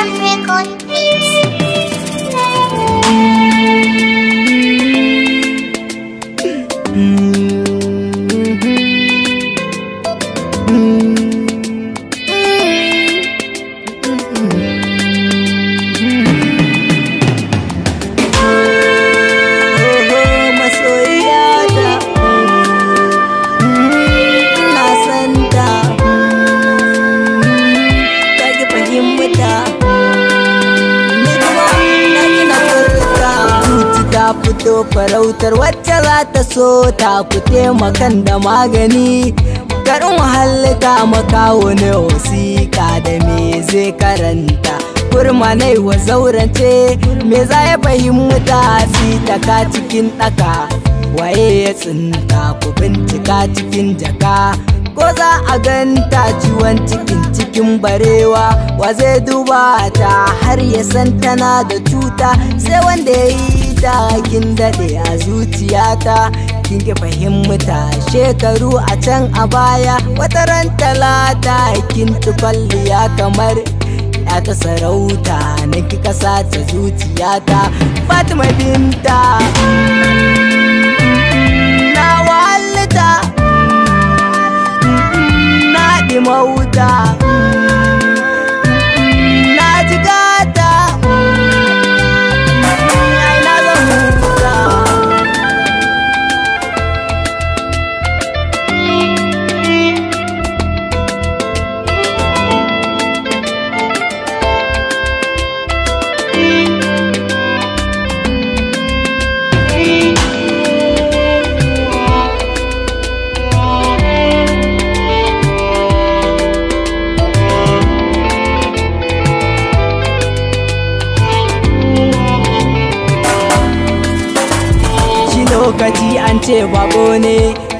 Jam Record Beats. Masoyiyata, ina santa, ta ki fahimta, ni kuma na gina furta. Zuci ta fito farautar wacce za ta so ta, ku taimakan da magani. Karin wahalta makawo ne, wasiƙa da me zai karanta? Kurma nai wa zaurance, me za ya fahimta? Ka cikin ɗaka, waye ya tsinta? Ku bincika cikin jaka ko za a ganta. Ciwon cikin cikin barewa, wa zai duba ta har ya san tana da cuta? Sai wanda ya yi ta. Kin daɗe a zuciyata, kin ki fahimta. Shekaru a can a baya, wata ran Talata, kin ci kwalliya kamar ya ta sarauta, na kika sace zuciyata, Fatima Binta. Na walita, na ɗimauta, na jigata, ai na zan huta. Shi lokaci an ce bako ne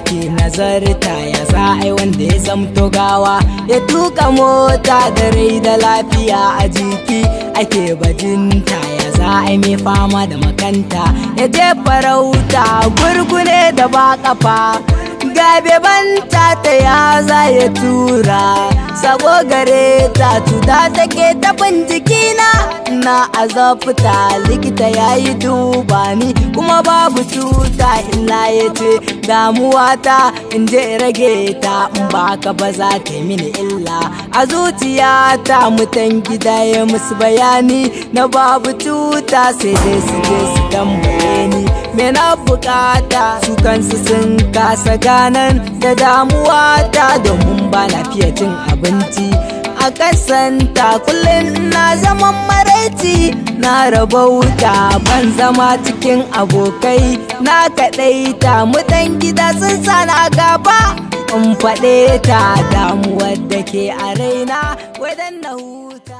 ke nazarta, ya za a yi wanda ya zamto gawa ya tuka mota? Da rai da lafiya a jiki ake bajinta, ya za a yi mai fama da makanta ya je farauta? Gurgune da ba kafa, gabe banta, ta ya za ya tura sabo gare ta? Cuta take taɓin jikina na azabta, likita ya yi duba ni kuma babu cuta, illa ya ce damuwa ta in je rage ta, in ba ka ba za ta yi mini illa a zuciyata. Mutan gida ya musu bayani na babu cuta, sai dai su je su tambaye ni me na bukata. Su kansu sun kasa ganan da damuwa ta, domin ba na fiye cin abinci a kasanta. Kullum na zaman maraici, na rabauta, ban zama cikin abokai, na kaɗaita. Mutan gida sun sana gaba in faɗe ta, damuwar da ke a raina wadan na huta.